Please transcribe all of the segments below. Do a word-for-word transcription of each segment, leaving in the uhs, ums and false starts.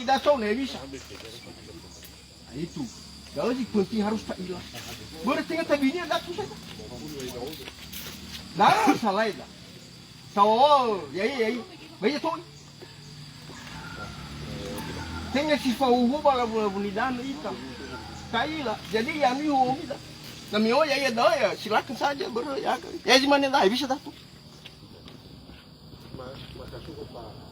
Tidak tahu, nggak bisa. Nah, itu. Kalau si penting harus tak hilang. Berarti kata bini ada aku saja. Dah salah itu. Sawo, yai, yai. Baik, ya, Tuan. Tenga si fahuhu ba labu-labu nidanö ita. Kaila. Jadi, ya, mi huomi da. Na mi o, ya, ya, da, ya, silakan saja, bro, ya. Ya, gimana da, bisa da, tuh.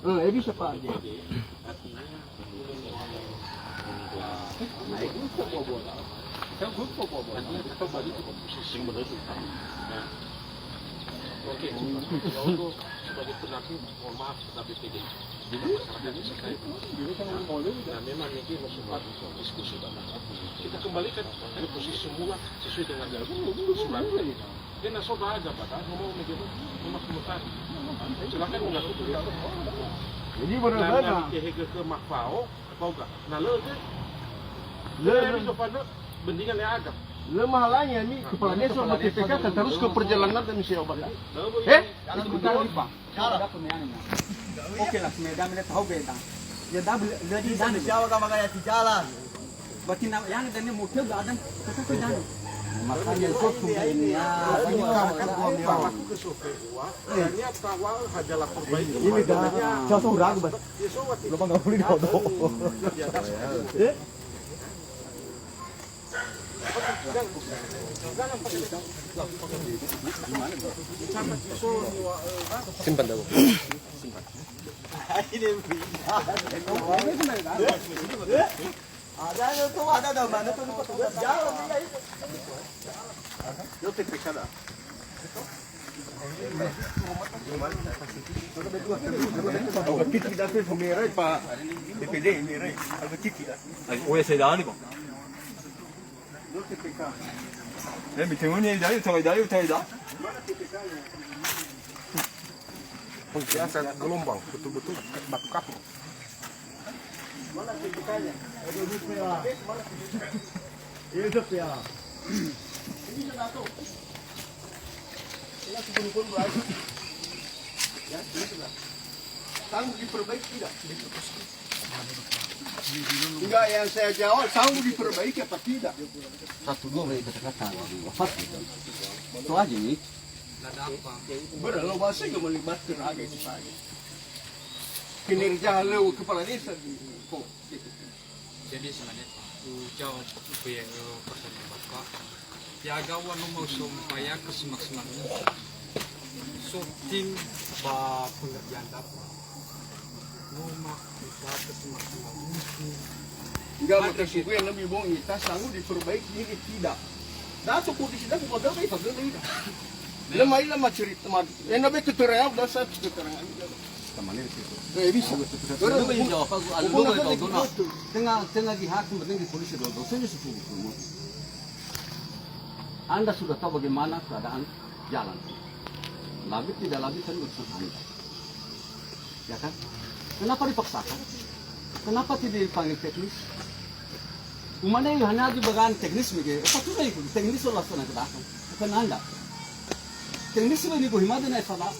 Eh, eh, bisa, Pak. Oke, ya, untuk sebagai pendamping, mohon maaf, kepada B P D. Dengan masyarakat desa saya. Nah, memang ini mau sempat diskusi, Pak. Kita kembalikan ke posisi semula sesuai dengan surat. Dia na so ba aga, Pak, kan? Ngomong media, ngomong komentar. Silakan mengaku. Jadi, benar-benar. Nah, nah, ke, ke, ke Makfao, Bauga. Na lö, ke? Lö, lö. Bisa pada bendingan ya aga. Lö mahalanya ini kepala desa sama T P K terus ke perjalanan dan misi obat. Eh? Itu bentar, Pak. Cara. Oke lah, semua dah melihat tahu beda. Ya dah beli, jadi dan. Jawa sama kayak di jalan. Berarti na, yang dan motor gak ada, kata ke dan. Makanya itu sudah ini ya. Ini kan, kan gua bilang. Aku ke survei uang. Ternyata uang haja lapor baik. Ini dah. Jauh ragu, Bang. Lo bang nggak boleh dodok. Eh? Simpan dulu. Ada yang tuh, ada, ada mana tuh, petugas jalan, iya, iya. Yo, T P K dah. Kita tuh pemerintah, Pak B P D ini, Rai. Apa kita? Oh, ya, saya dah ni, Pak. Eh, bitimuni, dayu, tahu, dayu, tahu, dah. Biasa gelombang, betul-betul batu kapur. Mana T P K-nya? Iya, Dok, ya. Ini sudah tuh. Ini sudah pun berakhir. Ya, ini sudah. Sanggup diperbaiki tidak? Enggak, yang saya jawab, sanggup diperbaiki apa tidak? Satu dua menit kata-kata, waduh, apa gitu? Itu aja nih. Bener, lo bahasa nggak melibatkan raga itu saja. Kinerja lo kepala desa di kok. Jadi sebenarnya Pak, jawab, eh, pertanyaan Bapak. Ya, gawa no mau sumpaya ke semak-semak mungkin. Soking ba pengerjaan Bapak. No mau usaha ke semak-semak mungkin. Enggak, maka suku yang lebih bohong, kita sanggup diperbaiki ini tidak. Dah tuh kondisi dah, bukan dah, baik, bagus, baik. Lemah, lemah cerita, mah. Yang namanya keterangan, udah saya keterangan. Nggak bisa. Tenga, tenga di hakim, tenga di polisi, dua dosennya sepuluh. Anda sudah tahu bagaimana keadaan jalan. Labi tidak labi kan urusan Anda. Ya kan? Kenapa dipaksakan? Kenapa tidak dipanggil teknis? Umane hanya di bagian teknis mege, apa tuh itu? Teknis laksana kedatangan. Bukan Anda. Teknis ini gue himade naik salah.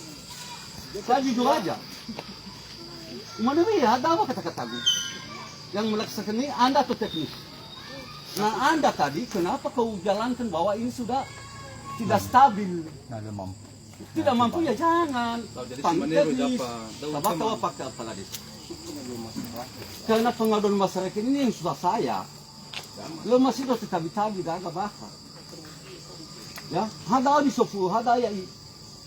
Saya jujur aja. Mana nih ada apa kata-kataku? Yang melaksanakan ini Anda atau teknis? Nah, Anda tadi kenapa kau jalankan bahwa ini sudah tidak stabil? Nah, dia mampu. Tidak mampu ya jangan. Panggil teknis. Apa, apa, apa, apa, apa lagi? Karena pengaduan masyarakat ini yang susah saya. Lo masih do tabi-tabi daga bakha. Ya, hada abi sofu, hada ya i.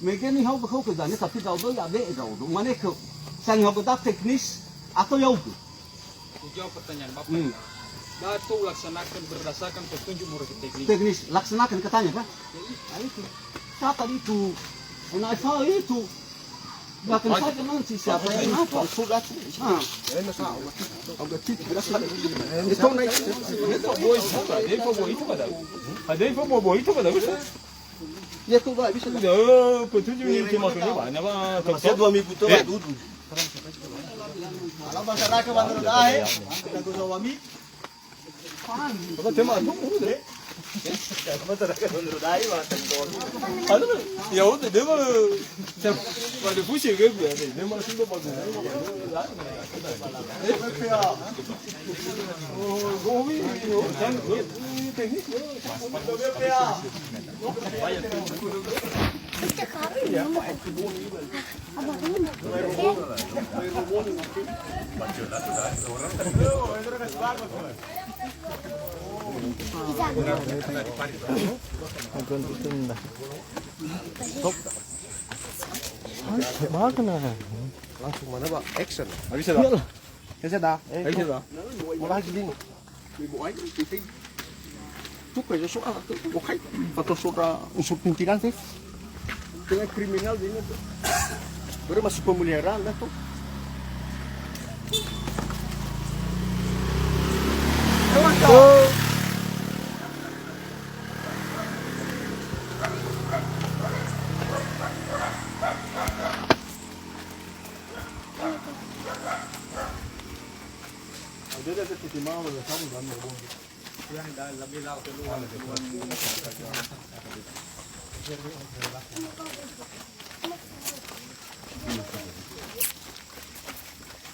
Mege ni hau bakha ke dane, tapi dau do ya be dau do. Mane ke sang hau da teknis atau ya ugu? Ku jawab pertanyaan Bapak. Hmm. Batu laksanakan berdasarkan petunjuk mulai ke teknis. Teknis, laksanakan katanya, Pak. Ya, itu. Siapa itu? Nah, itu. Bahkan saya kenal si siapa yang apa? Sudah. Ah. Itu naik. Itu boy itu kada. Ada info boy itu kada. Ada info boy itu kada. Ya tuh, Pak, bisa. Udah, petunjuk ini cuma punya banyak, Pak. Saya dua minggu tuh, Pak, duduk. Kalau masyarakat menurut saya, kita gua suami. Apa tema tuh, deh? Anu, ya udah, dia mah, pada pusing ke gue, dia mah sudah bagus. Oh, gomi, oh, kan, teknik, oh. Langsung mana, Pak? Action. Nggak bisa, Pak. Iyalah. Bisa, dah. Nggak bisa, dah. Mau lagi, Bing. Ibu aja, penting. Tuh, kayak soal tuh, oke. Atau saudara unsur pimpinan, sih. Dengan kriminal ini tuh. Baru masuk pemeliharaan dah tuh.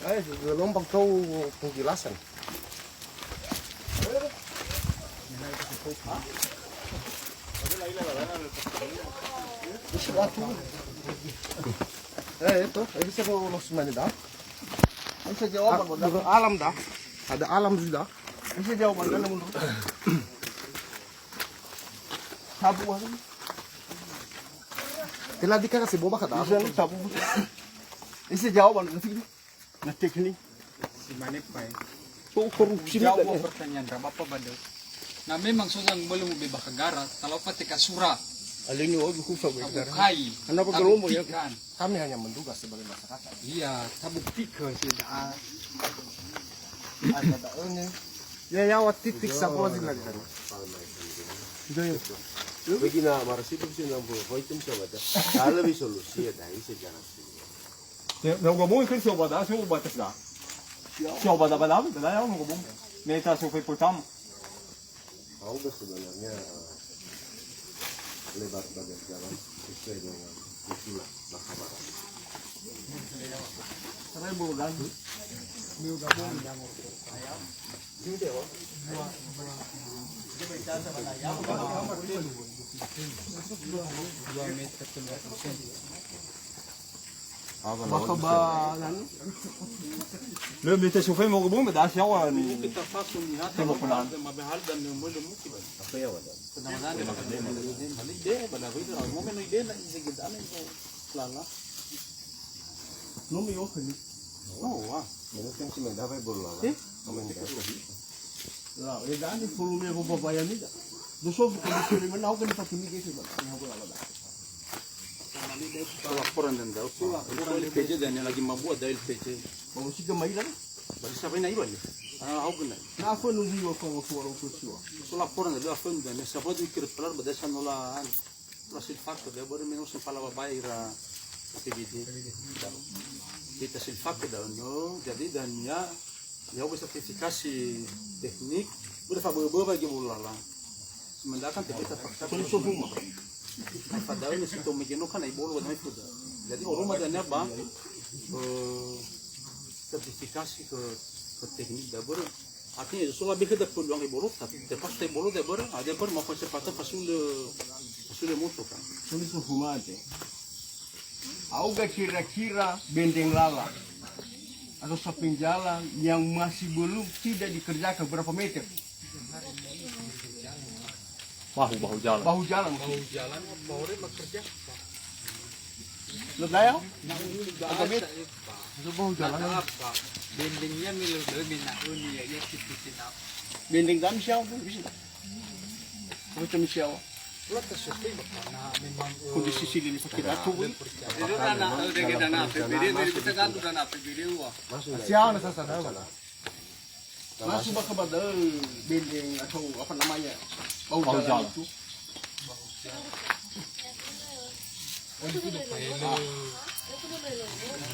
Eh, gelombang tahu penjelasan. Eh, itu, ini siapa ulos mana dah? Bisa jawaban, ah, alam dah. Ada alam sudah. Bisa jawaban, kan, menurut. Sabu, ah. Telah dikasih boba kata. Bisa, sabu. Bisa jawaban, nanti. Na teknik. Si mane pae. Oh, korupsi. Jawab pertanyaan ra Bapak badö. Na memang so zangumölö mube bakha gara, talao fa teka sura. Alini wa'u duku fa gara. Tabukai. Kenapa gelombang ya? Tabuktikan. Kami hanya menduga sebagai masyarakat. Iya, tabuktikan sih, dah. Ada, ada ini. Ya, ya, waktu titik sapo sih lagi tadi. Udah ya. Begina marasi itu sih nampu, itu bisa baca. Kalau bisa solusi ya, dah, ini sejarah sih. Ya, na gabung kan siapa dah, siapa batas dah. Siapa dah, dah, dah, ya, na gabung. Meta siapa pertama. Tahu nggak sebenarnya, eh, lebar badan jalan sesuai dengan usulan Bakamara? Saya mau ganti. Mau gabung. Dua, dua. Dua meter ke dua puluh senti. Bakha ba, anu? Lö mita sufai mo gabung, ba dasi awa ni. Mungkin terpaksa ni, hati. Coba pelan. Mabehal dan memulai mungkin. Apa ya, Wan? Tenang, tenang. Balik deh, pada aku itu, mau main ide nak, bisa kita aneh, itu lala. Nomi oke ni. Oh, wah. Mungkin si Menda, apa, belum lala? Eh? Komen dah. La, e da'e fulu me ho babaya mida. Doso fu kondisi lima nau kan pati mi gese ba. Ni ho lala da. Laporan dan dau. Laporan L P J dan yang lagi mabuk ada L P J. Baru si gemai lah. Baru siapa yang iwan? Ah, aku kena. Na apa nunggu wa fa wa fa wa fa siwa. So laporan dan dau apa dan siapa tu kira pelar berdasar nola. Ira silfakö, dia baru memang sempala babai ira A P B D. Kita silfakö dah, no. Jadi dan ya, ya, oke, sertifikasi teknik, udah fa bebe bagi bulu lala. Sementara kan kita paksa. Kalau so huma. Padahal ini situ mungkin kan ai bolo dan itu dah. Jadi orang ada nya, Bang, eh, sertifikasi ke, ke teknik dah baru. Artinya, so labe khöda peluang ibolo, tapi terpaksa ibolo, dia ber-, ah, dia ber-, mau konsepata fasule, fasule moto kan. Sulit hukumate. Auga kira-kira bendeng lala atau samping jalan yang masih belum tidak dikerjakan berapa meter? Bahu, bahu jalan. Bahu jalan. Bahu jalan, apa orang bekerja? Lo daya? Agak mit. Itu bahu jalan. Ada apa? Bendengnya milo demi nak uni ya, ya, situ sini. Bendeng kami siapa pun bisa. Macam siapa? Lo tak sesuai, Bapak. Nah, memang, eh, kondisi sini ni sakit aku pun. Itu dana, eh, dengan dana A P B D, dari kita gantung dana A P B D, wah. Siapa nak sasar, apa? Langsung bakha ba da'ö bendeng atau apa namanya? Bahu jalan itu.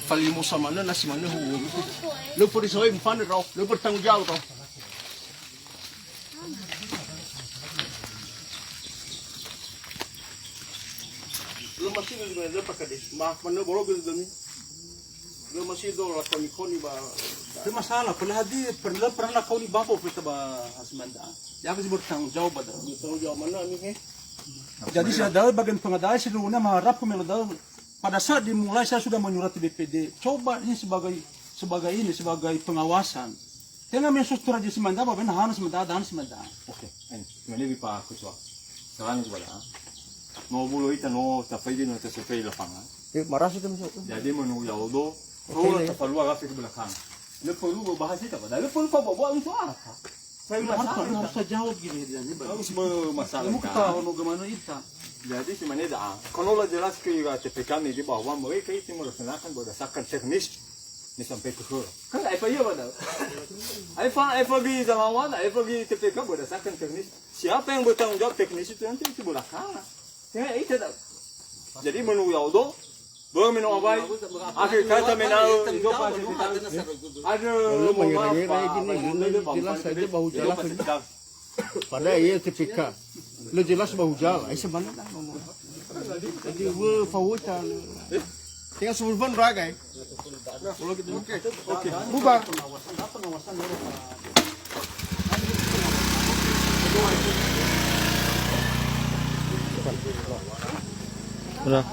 Falimosa manö, nasi manö, hu. Lö perlu soe mfane rau, lö bertanggung jawab rau. Masih lima ribu empat kali. Maaf, mana borok gitu, Doni. Dia masih itu lah kami koni, ba. Itu masalah, pernah hadir, pernah, pernah kau di Babo, kita ba Hasmanda. Ya, aku sih bertanggung jawab, ada. Bertanggung jawab mana nih, he? Jadi, saya tahu bagian pengadaan, seluruhnya mengharap pemilu tahu. Pada saat dimulai, saya sudah menyurat B P D. Coba ini sebagai, sebagai ini, sebagai pengawasan. Tenga me sos tora di Simanda, ba bena hana Simanda, dan Simanda. Oke, ini, ini bi pa kutua. Salam kepada. No bulo ita no tapai di no tasurvei lapangan. Eh, marasa tu masuk. Jadi menunggu ya Allah. Oke, oh, ya. Tapalu agak ke belakang. Le perlu bahas itu, padahal le perlu bawa untuk apa? Saya harus, harus jawab gini, dia ni, Bang. Harus memasalahkan. Kamu ketawa, no, gimana ita? Jadi, si mane da'a. Kalau lah jelas ke ira T P K ini bahwa mereka itu melaksanakan berdasarkan teknis. Ini sampai ke hal. Kan, apa iya, padahal? Apa, apa di Zalawan, apa di T P K berdasarkan teknis. Siapa yang bertanggung jawab teknis itu nanti itu belakangan. Ya, itu tak. Jadi, menunggu ya Allah. Börö me no awai. Akhir kata me na'ö, izo pasi kita. Ada, lu mohon maaf, mengereng-ngereng Pak, gini, lu jelas saja bahu jalan. Padahal iya T P K. Lu jelas bahu jalan. Ai, sebenarnya ngomong. Jadi, we fawuta. Tinggal sepuluh ban raga, ya. Oke. Oke. Bubar. Udah.